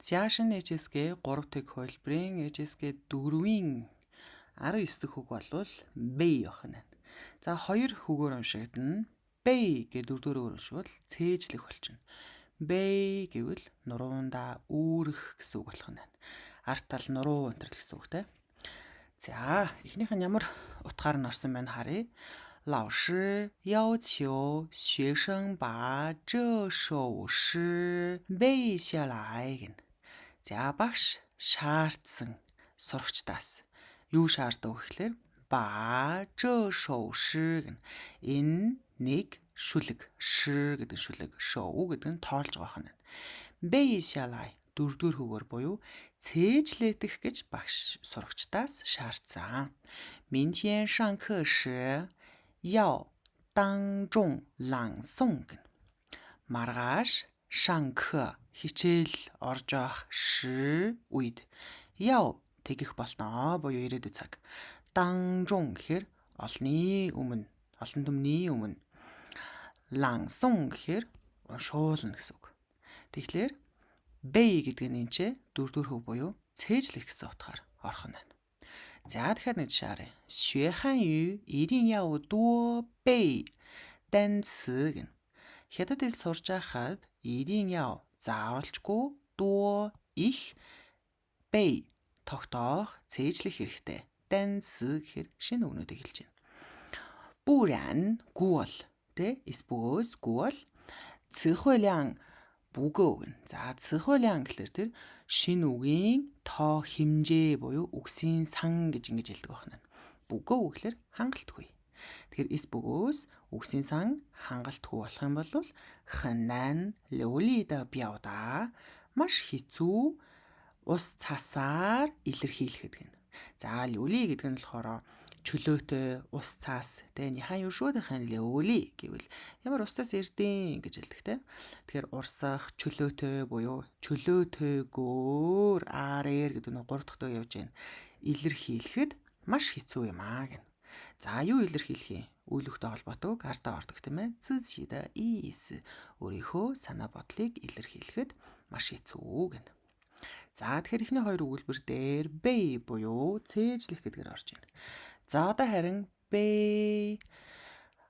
За шинэ HSK 3 тэг хувилбарын HSK 4-ийн 19 дэх үг болвол 背 байх нь. За хоёр үгээр уншигдана. 背 гэдэг дөрөвдүгээр уншвал цээжлэх болчихно. 背 гэвэл нуруунда үүрэх гэсэн үг болох нь. Ард тал нуруу энэ гэсэн үг те. За эхнийх нь ямар утгаар нь орсон байна харъя. 老师要求学生把这首诗背下来 гэнэ. За багш шаардсан сурагчдаас юу шаардав гэхлээр 把这首诗 гэнэ. Энэ нэг шүлэг, 诗 гэдэг нь шүлэг, 首 гэдэг нь тоолж байгаа юм. 背下来 дөрөвдүгээр хүүгээр буюу цээжлэтэх гэж багш сурагчдаас шаардсан. 明天上课时要当众朗诵 гэнэ. Маргааш 上课 хичээл орж явах 时 үед 要 тэгэх болно буюу ирээдүйн цаг. 当众 гэхээр олны өмнө, олон түмний өмнө. 朗诵 гэхээр уншуулна гэсэн үг. Тэгэхээр 背 гэдэг нь энэ ч дөрөвдүгээр хөв буюу цээжлэх гэсэн утгаар орох нь байна. За тэгэхээр нэг жишээ харъя. 学汉语一定要多背单词 гэнэ. Хятад хэл сурж байхад 一定要 заавалчгүй 多 их 背 тогтоох, цээжлэх хэрэгтэй. 单词 гэхээр шинэ үгнүүдийг хэлж байна. 不然 гүү бол тэ эс бөгөөс гүү бол 词汇量不够 гэнэ. За 词汇量 гэхлээр тэр шинэ үгийн тоо хэмжээ буюу үгсийн сан гэж ингэж хэлдэг байна. 不够 гэхлээр хангалтгүй. Тэгэхээр эс бөгөөс үгсийн сан хангалтгүй болох юм бол 很难流利的表达 маш хэцүү ус цасаар илэрхийлэхэд гэнэ. За 流利 гэдэг нь болохоор чөлөөтэй ус цаас тэ 你汉语说得很流利 гэвэл ямар ус цаас ярьдийн гэж хэлдэг те. Тэгэхээр урсах, чөлөөтэй буюу чөлөөтэйгөөр ар эр гэдэг нь гурав дахь дөө явж байна. Илэрхийлэхэд маш хэцүү юм аа гэнэ. За юу илэрхийлэх юм? Үйл үгтэй холбоотой үг ардаа ордог тийм ээ. 自己的意思 өөрийнхөө санаа бодлыг илэрхийлэхэд маш хэцүү гэнэ. За тэгэхээр эхний хоёр өгүүлбэр дээр 背 буюу цээжлэх гэдгээр орж байна. За одоо харин 背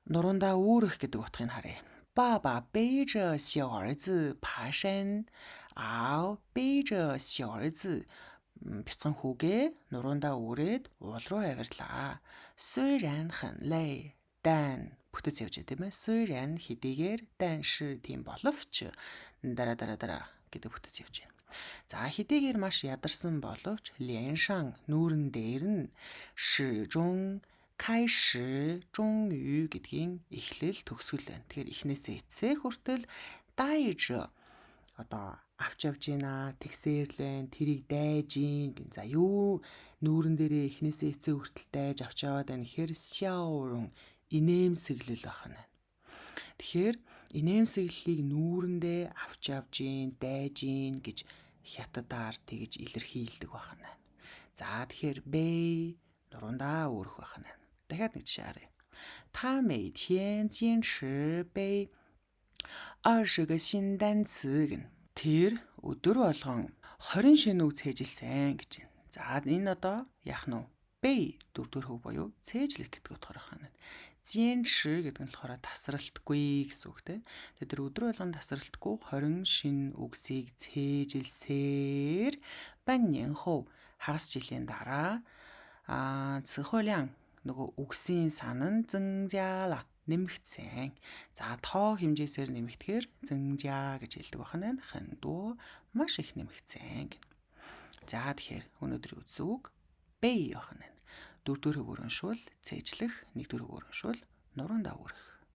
нурундаа үүрэх гэдэг утгыг харъя. 爸爸背着小儿子爬山. Аав 背着小儿子 бяцхан хүүгээ нурундаа үүрээд уул руу авирлаа. 虽然很累, 但 бүтэц явж байгаа тийм ээ. 虽然 хэдийгээр 但是 тийм боловч дараа дараа дараа гэдэг бүтэц явж байна. За хэдийгээр маш ядарсан боловч 脸上 нүүрэн дээр нь 始终开始終於 гэдгийн эхлэл төгсгөл байна. Тэгэхээр эхнээсээ эцсээ хүртэл 带着 одоо авч явж гинэ, тэгсээрлэн, тэрийг дайж гин. За юу нүүрэн дээрээ эхнээсээ эцсээ хүртэл дайж авч яваад байна гэхээр 笑容 инээмсэглэл байх нь. Тэгэхээр инээмсэглэлийг нүүрэндээ авч явж гин, дайж гин гэж хятадаар тэгж илэрхийлдэг байх нь. За тэгэхээр 背 нурундаа үүрэх байх нь. Дахиад нэг жишээ харъя. 他每天坚持背20个新单词 гэнэ. Тэр өдөр болгон 20 шинэ үг цээжилсэн гэж байна. За энэ одоо яах нь вэ? 背 дөрөвдүгээр хөв буюу цээжлэх гэдэг утгаар байна. 堅持 гэдэг нь болохоор тасралтгүй гэсэн үг те. Тэгээд тэр өдөр болгон тасралтгүй 20 шинэ үгсийг цээжилсээр 半年後 хагас жилийн дараа 词汇量 нөгөө үгсийн сан нь 增加了 нэмэгдсэн. За тоо хэмжээсээр нэмэгдэхээр 增加 гэж хэлдэг байна. 很多 маш их нэмэгдсэн гэнэ. За тэгэхээр өнөөдрийн үздэг үг 背 байх нь. Дөрөвдүгээр хөвөөр уншвал цээжлэх, нэгдүгээр хөвөөр уншвал нурундаа үүрэх.